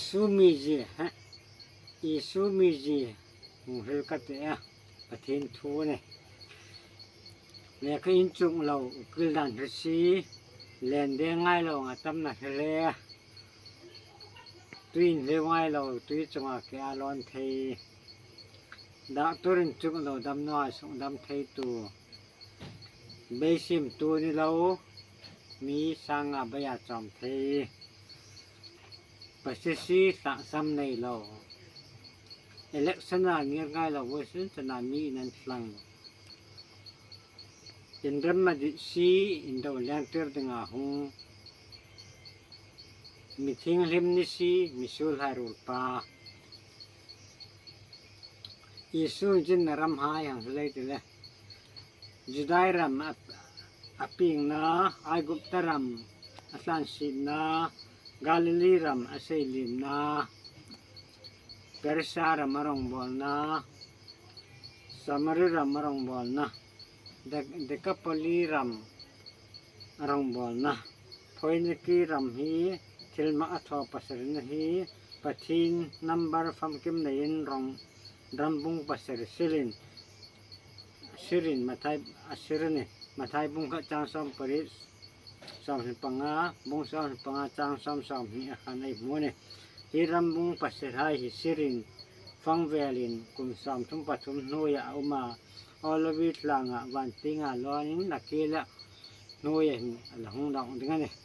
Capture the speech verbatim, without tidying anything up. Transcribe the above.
Isu mizie, ha, Isu mizie hung hril ka ti a, Pathien thu ni. Lekha inchuk lo, ukil dan hrisi, len de ngai lo nga tam na hril e. Tui inhliu ngai lo, tui chunga ke a lawn thei. Doctor inchuk lo, dam naw a suk dam thei tu. Beisim tu ni lo, mi sanga beia chawm thei. Pasisi hlak sam nei lo. Election a ngir ngai lo, voisun chana mi in an thlang. Inrem ma di si, indo lengtir dinga hung. Mi thing hlim ni si, mi sul hai rul pa. Isu injin na ram hai hang hlei ti le. Judai ram a, a pingna, Aigupta ram a tlansietna, Galili ram a seilinna, Persia ram a rongbawlna, Samari ram a rongbawlna, De-, Dekapoli ram a rongbawlna. Phoiniki ram hi thilmak a thaw pasarina hi Pathien number famkim neiin rong rambung pasari sirin, sirin Mathai a sir a nih. Mathai bung khat chang sawm pariet, sawmhni panga, bung sawmhni panga chang sawm sawmhni a khan ei hmu a nih. Hi rambung pasarihai hi sirin fangvelin kum sawmthum pathum hnuoia a um a, Olivet tlanga vantienga lawnin a kila hnuoia hin a la hung dawng ding a nih.